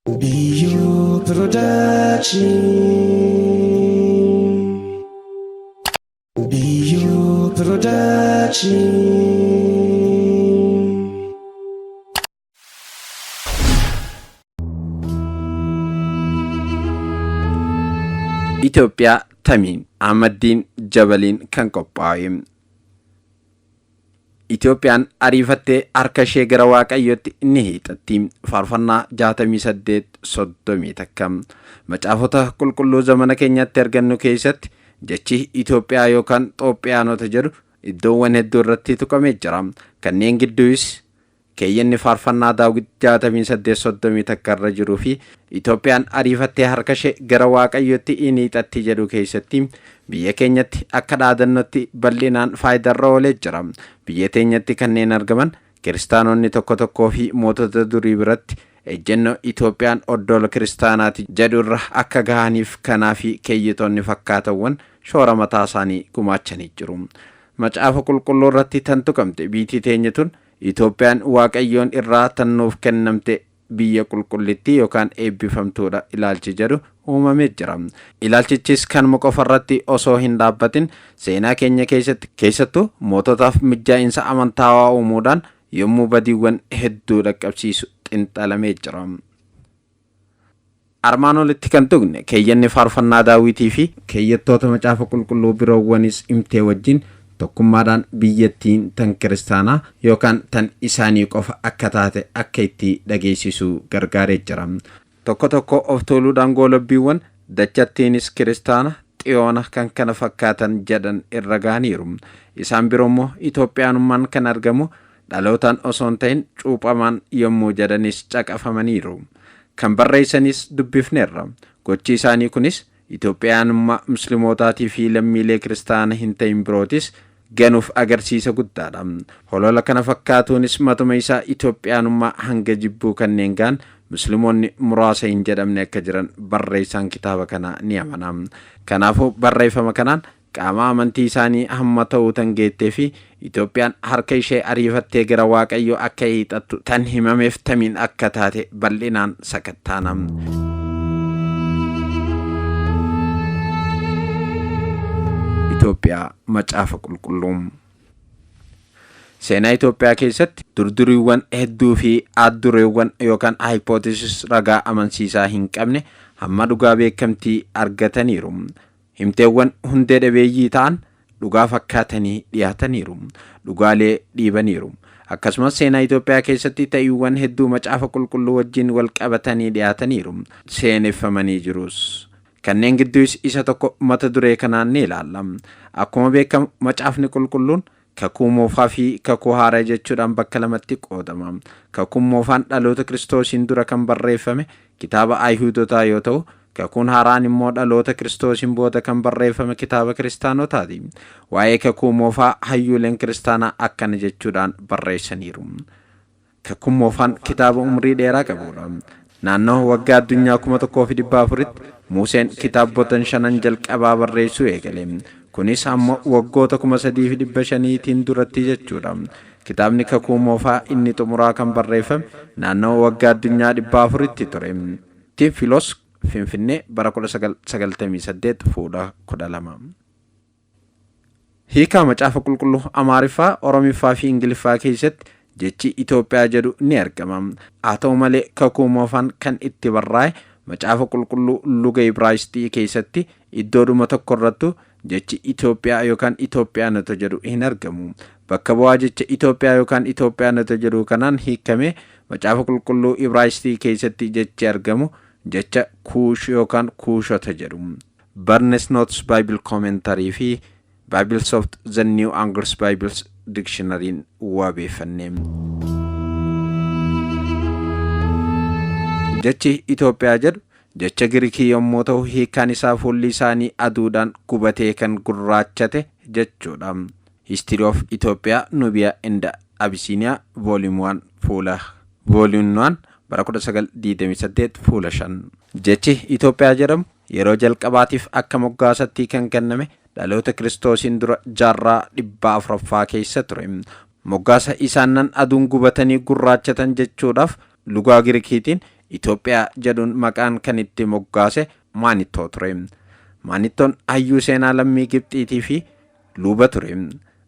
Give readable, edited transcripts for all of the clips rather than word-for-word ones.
BU Production. BU Production. Itoophiyaa tamiin Ahmaddiin Jabaliin kan qophaa'e. Itoophiyaan ariifattee harka ishee gara Waaqayyootti ni hiixatti. Faarfannaa 68 31. Macaafota qulqulluu zamana keenyatti argannu keessatti jechi Itoophiyaa yookaan Xoophiyaanota jedhu iddoowwan hedduu irratti tuqamee jira. Kanneen gidduus Keeyyanni Faarfannaa Daawit 68 31 irra jiruu fi Itoophiyaan ariifattee harkashee gara Waaqayyootti in hiixatti jedhu keessatti biyya keenyatti akka dhaadannootti bal'inaan faayidarra oolee jira. Biyya teenyatti kanneen argaman Kiristaanonni tokko tokkoo fi mootota durii biratti ejjennoo Itoophiyaan oddoola Kiristaanaati jedhu irra akka gahaniif kanaa fi keeyyatoonni fakkaatawwan shoora mataasaanii gumaachanii jiru. Macaafa Qulqulluu irratti tan tuqamte biitii teenya tun Itoophiyaan Waaqayyoon irraa tan nuuf kennamte biyya qulqullittii yookaan eebbifamtuudha ilaalchi jedhu uumamee jira. Ilaalchichis kanuma qofa irratti osoo hin dhaabbatin seenaa keenya keessatti keessattuu moototaaf mijjaa'insa amantaawaa uumuudhaan yommuu badiiwwan hedduu dhaqqabsiisu xinxalamee jira. Armaan olitti kan tuqne keeyyanni faarfannaa Daawitii fi keeyyattoota Macaafa Qulqulluu biroowwanis himtee wajjin tokkummaadhaan biyyattiin tan kiristaanaa yookaan tan isaanii qofa akka taate akka itti dhageessisu gargaaree jira. Tokko tokko of tuuluudhaan goolabbiiwwan dachattiinis kiristaana, Xiyoona kan kana fakkaatan jedhan irra gahaniiru. Isaan biroo immoo Itoophiyaanummaan kan argamu dhalootaan osoo hin ta'in cuuphamaan yommuu jedhanis caqafamaniiru. Kan barreessanis dubbifneerra. Gochi isaanii kunis Itoophiyaanummaa Musliimootaatii fi lammiilee kiristaana hin ta'in birootis ganuuf agarsiisa guddaadha. Holola kana fakkaatuunis matuma isaa Itoophiyaanummaa hanga jibbuu kanneen gahan Muslimoonni muraasa hin jedhamne akka jiran barreessaan kitaaba kanaa ni amana. Kanaafuu barreeffama kanaan qaama amantii isaanii hamma ta'uu tan geettee fi Itoophiyaan harka ishee ariifattee gara Waaqayyoo akka hiixattu tan himameef tamiin akka taate bal'inaan sakattaana. Itoophiyaa Macaafa Qulqulluu. Seenaa Itoophiyaa keessatti durduriiwwan hedduu fi aad-dureewwan yookaan hypothesis ragaa amansiisaa hin qabne hamma dhugaa beekamtii argataniiru. Himteewwan hundee dhabeeyyii ta'an dhugaa fakkaatanii dhiyaataniiru. Dhugaalee dhiibaniiru. Akkasumas seenaa Itoophiyaa keessatti ta'iiwwan hedduu Macaafa Qulqulluu wajjin wal qabatanii dhiyaataniiru. Seeneffamanii jirus. Kanneen gidduus isa tokko mata duree kanaan ni ilaalla. Akkuma beekamu Macaafni Qulqulluun Kakuu Moofaa fi Kakuu Haaraa jechuudhaan bakka lamatti qoodama. Kakuun Moofaan dhaloota Kiristoosiin dura kan barreeffame kitaaba Ayihuudotaa yoo ta'u, Kakuun Haaraan immoo dhaloota Kiristoosiin booda kan barreeffame kitaaba Kiristaanotaati. Waa'ee Kakuu Moofaa hayyuuleen Kiristaanaa akkana jechuudhaan barreessaniiru. Kakuun Moofaan kitaaba umrii dheeraa qabuudha. Naannoo waggaa addunyaa 1400tti Museen kitaabbotan shanan jalqabaa barreessuu eegale. Kunis ammoo waggoota 3500tiin duratti jechuudha. Kitaabni Kakuu Moofaa inni xumuraa kan barreeffame naannoo waggaa addunyaa 400tti ture. Teefilos, Finfinnee, bara 1998, fuula 12. Hiikaa Macaafa Qulqulluu Amaariffaa, Oromiffaa fi Ingiliffaa keessatti jechi Itoophiyaa jedhu ni argama. Haa ta'u malee Kakuu Moofaan kan itti barraa'e Macaafa Qulqulluu luga Ibraayisxii keessatti iddoodhuma tokko irrattuu jechi Itoophiyaa yookaan Itoophiyaanota jedhu hin argamu. Bakka bu'aa jecha Itoophiyaa yookaan Itoophiyaanota jedhuu kanaan hiikamee Macaafa Qulqulluu Ibraayisxii keessatti jechi argamu jecha Kuush yookaan Kuushota jedhu. Barnes Notes Bible Commentary fi Biblesoft The New Angles Bibles Dictionary'n wabeeffanne. Jechi Itoophiyaa jedhu jecha Girikii yommuu ta'u hiikkaan isaa fuulli isaanii aduudhaan gubatee kan gurraachate jechuudha. History of Ethiopia, Nubia and Abyssinia, Volume 1, fuula Volume 1, bara 1928, fuula 5. Jechi Itoophiyaa jedhamu Yeroo jalqabaatiif akka moggaasatti kan kenname dhaloota Kiristoosiin dura jaarraa 400ffaa keessa ture. Moggaasa isaannan aduun gubatanii gurraachatan jechuudhaaf lugaa Girikiitiin Itoophiyaa jedhuun maqaan kan itti moggaase Maanittoo ture. Maanittoon hayyuu seenaa lammii Gibxiitii fi luuba ture.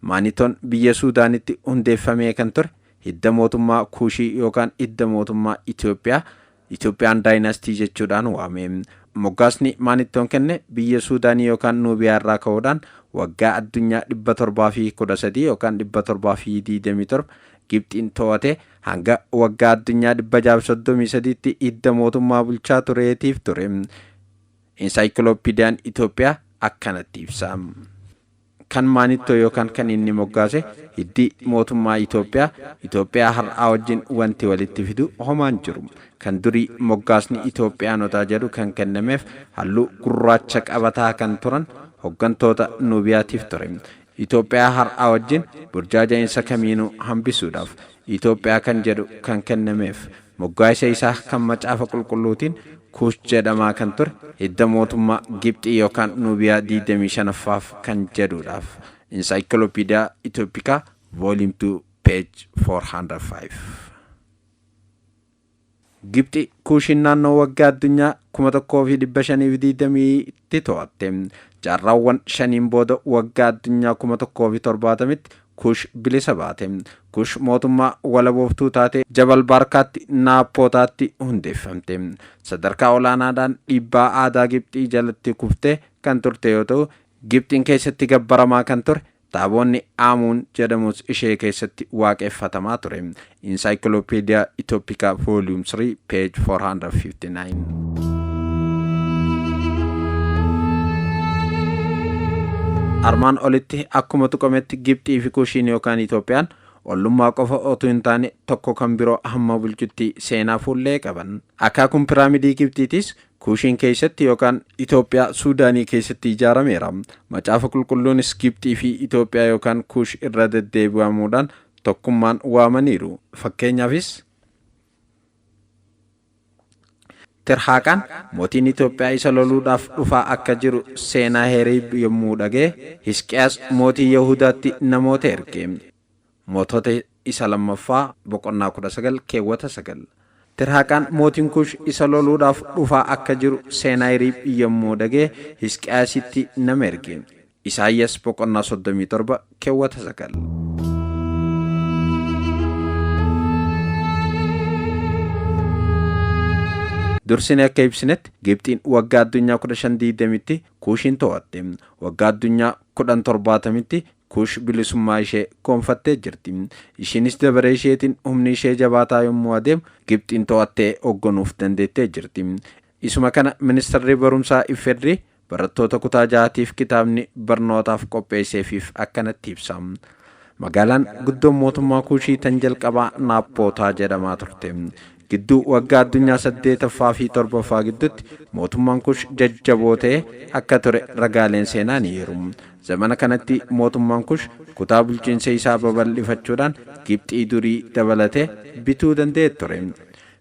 Maanittoon biyya Suudaanitti hundeeffamee kan ture hidda mootummaa Kuushii yookaan hidda mootummaa Itoophiyaa Ethiopian Dynasty jechuudhaan waame. Moggaasni Maanittoon kenne biyya Suudaanii yookaan Nuubiyaa irraa ka'uudhaan waggaa addunyaa 713 yookaan 727 Gibxiin to'atee hanga waggaa addunyaa 633tti hidda mootummaa bulchaa tureetiif ture. Insaayikilooppiidiyaan Itoophiyaa akkanatti ibsa. Kan Maanittoo yookaan kan inni moggaase hiddi mootummaa Itoophiyaa Itoophiyaa har'aa wajjin wanti walitti fidu homaan jiru. Kan durii moggaasni Itoophiyaanotaa jedhu kan kennameef halluu gurraacha qabataa kan turan hoggantoota Nuubiyaatiif ture. Itoophiyaa har'aa wajjin burjaaja'insa kamiinuu hambisuudhaaf Itoophiyaa kan jedhu kan kennameef moggaasa isaa kan Macaafa Qulqulluutiin Kuush jedhamaa kan ture hidda mootummaa Gibxii yookaan Nuubiyaa 25ffaaf kan jedhuudhaaf. Encyclopedia Ethiopica Volume 2 page 405. Gibxi Kuushiin naannoo waggaa addunyaa 1520 tti to'atte. Jaarraawwan shaniin booda waggaa addunyaa 1070tti Kuush bilisa baate. Kuush mootummaa walabooftuu taatee Jabal Baarkaatti Naappootaatti hundeeffamte. Sadarkaa olaanaadhaan dhiibbaa aadaa Gibxii jalatti kuftee kan turte yoo ta'u, Gibxiin keessatti gabbaramaa kan ture Taaboonni Aamuun jedhamus ishee keessatti waaqeffatamaa ture. Encyclopedia Ethiopica Volume 3 page 459. Armaan olitti akkuma tuqametti Gibxii fi Kushiin yookaan Itoophiyaan ollummaa qofa otuu hin taane tokko kan biroo hamma bulchutti seenaa fuullee qaban. Akaakuun piraamidii Gibxiitis Kuushiin keessatti yookaan Itoophiyaa Suudaanii keessatti ijaarameera. Macaafa Qulqulluunis Gibxii fi Itoophiyaa yookaan Kuush irra deddeebi'amuudhaan tokkummaan waamaniiru. Fakkeenyaafis. Tirhaaqaan mootiin Itoophiyaa isa loluudhaaf dhufaa akka jiru Seenaaheriib yommuu dhaga'e, Hisqiyaas mootii Yihudaatti namoota erge. Mootota Isa Lammaffaa boqonnaa 19 keewwata 9. Tirhaaqaan mootiin Kuush isa loluudhaaf dhufaa akka jiru Seenaaheriib yommuu dhaga'e, Hisqiyaasitti nama erge. Isaayyas boqonnaa 37 keewwata 9. Dursine akka ibsinetti Gibxiin waggaa addunyaa 1520tti Kuushiin to'atte. Waggaa addunyaa 1070tti Kuush bilisummaa ishee gonfattee jirti. Ishiinis dabaree isheetiin humni ishee jabaataa yommuu adeemu Gibxiin to'attee hogganuuf dandeettee jirti. Isuma kana Ministarri Barumsaa Iffedrii barattoota kutaa jahatiif kitaabni barnootaaf qopheesseefiif akkanatti ibsa. Magaalaan guddoon mootummaa Kuushii tan jalqabaa Naappootaa jedhamaa turte. Gidduu waggaa addunyaa saddeetaffaa fi torbaffaa gidduutti mootummaan Kuush jajjaboo ta'ee akka ture ragaaleen seenaa ni eeru. Zamana kanatti mootummaan Kuush kutaa bulchiinsa isaa babal'ifachuudhaan Gibxii durii dabalatee bituu danda'ee ture.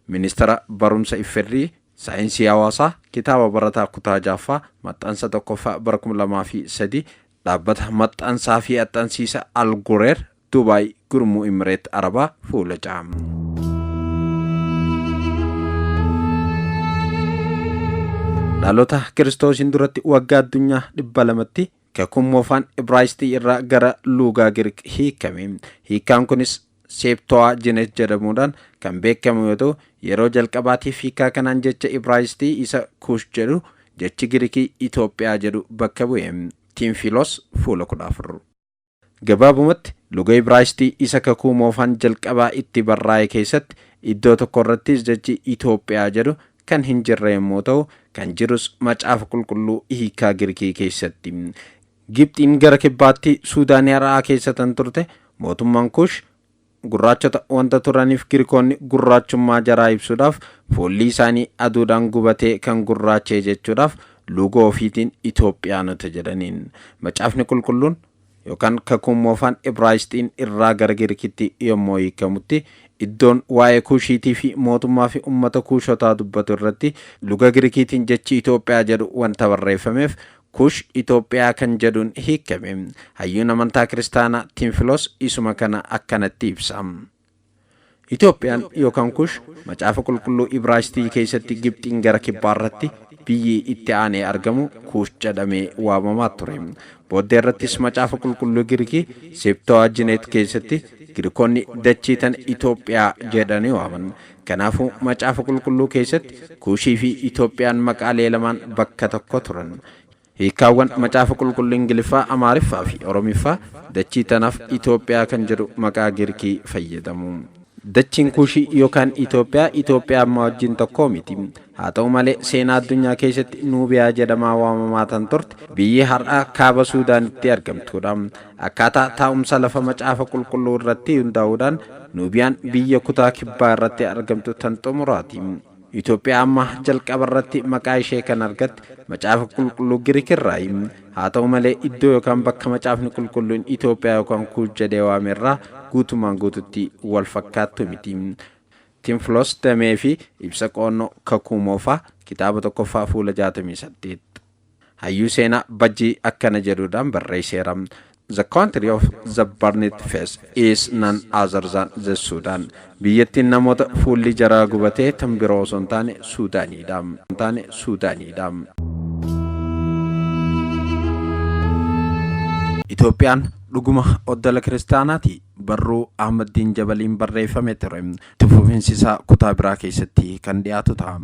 Ministara Barumsa Iffedrii Saayinsii Hawaasaa Kitaaba Barataa Kutaa 6ffaa Maxxansa 1ffaa Bara 2003 Dhaabbata Maxxansaa fi Axxansiisa Al Gureer Dubaay Gurmuu Imireet Arabaa Fuula 6. Dhaloota Kiristoosiin duratti waggaa addunyaa 200tti Kakuun Moofaan Ibraayisxii irraa gara luugaa Girik hiikame. Hiikkaan kunis Seepto'aajinet jedhamuudhaan kan beekamu yoo ta'u, yeroo jalqabaatiif hiikkaa kanaan jecha Ibraayisxii isa Kuush jedhu jechi Girikii Itoophiyaa jedhu bakka bu'e. Tiimfilos, fuula 14. Gabaabumatti, luga Ibraayisxii isa Kakuu Moofaan jalqabaa itti barraa'e keessatti iddoo tokko irrattis jechi Itoophiyaa jedhu kan hin jirre yommuu ta'u, kan jirus Macaafa Qulqulluu hiikkaa Girikii keessatti. Gibxiin gara kibbaatti Suudaanii har'aa keessa tan turte mootummaan Kuush gurraachota wanta turaniif Girikoonni gurraachummaa jaraa ibsuudhaaf fuulli isaanii aduudhaan gubatee kan gurraacha'e jechuudhaaf luugoo ofiitiin Itoophiyaanota jedhaniin. Macaafni Qulqulluun yookaan Kakuun Moofaan Ibraayisxiin irraa gara Girikitti yommuu hiikamutti iddoon waa'ee Kuushiitii fi mootummaa fi ummata Kuushotaa dubbatu irratti luga Girikiitiin jechi Itoophiyaa jedhu wanta barreeffameef Kuush Itoophiyaa kan jedhuun hiikame. Hayyuun amantaa Kiristaanaa Tiimfiloos isuma kana akkanatti ibsa. Itoophiyaan yookaan Kush Macaafa Qulqulluu Ibraayisxii keessatti Gibxiin gara kibbaa irratti biyyi itti aanee argamu Kuush jedhamee waamamaa ture. Booddee irrattis Macaafa Qulqulluu Girikii Septuwajineet keessatti Girikonni dachii tana Itoophiyaa jedhanii waaman. Kanaafuu Macaafa Qulqulluu keessatti Kuushii fi Itoophiyaan maqaalee lamaan bakka tokko turan. Hiikkaawwan Macaafa Qulqulluu Ingiliffaa, Amaariffaa fi Oromiffaa dachii tanaaf Itoophiyaa kan jedhu maqaa Girikii fayyadamu. Dachiin Kuushii yookaan Itoophiyaa Itoophiyaa ammaa wajjin tokkoo miti. Haa ta'u malee seenaa addunyaa keessatti Nuubiyaa jedhamaa waamamaa tan turte biyyi har'a kaaba Suudaanitti argamtuudha. Akkaataa taa'umsa lafa Macaafa Qulqulluu irratti hundaa'uudhaan Nuubiyaan biyya kutaa kibbaa irratti argamtu tan xumuraati. Itoophiyaa amma jalqaba irratti maqaa ishee kan argatte Macaafa Qulqulluu Girik irraayi. Haa ta'u malee iddoo yookaan bakka Macaafni Qulqulluun Itoophiyaa yookaan Kuush jedhee waame irraa guutumaan guututti wal fakkaattu miti. Tinflos Damee fi Ibsa Qo'annoo Kakuu Moofaa kitaaba tokkoffaa fuula 68. Hayyuu seenaa Bajjii akkana jedhuudhaan barreesseera. The country of the burnt face is none other than the Sudan. Biyyattiin namoota fuulli jaraa gubatee tan biroo osoo hin taane Suudaaniidha. Taane Suudaaniidha. Itoophiyaan dhuguma oddola kiristaanaati? Barruu Ahmaddiin Jabaliin barreeffame ture. Itti fufinsi isaa kutaa biraa keessatti kan dhiyaatu ta'a.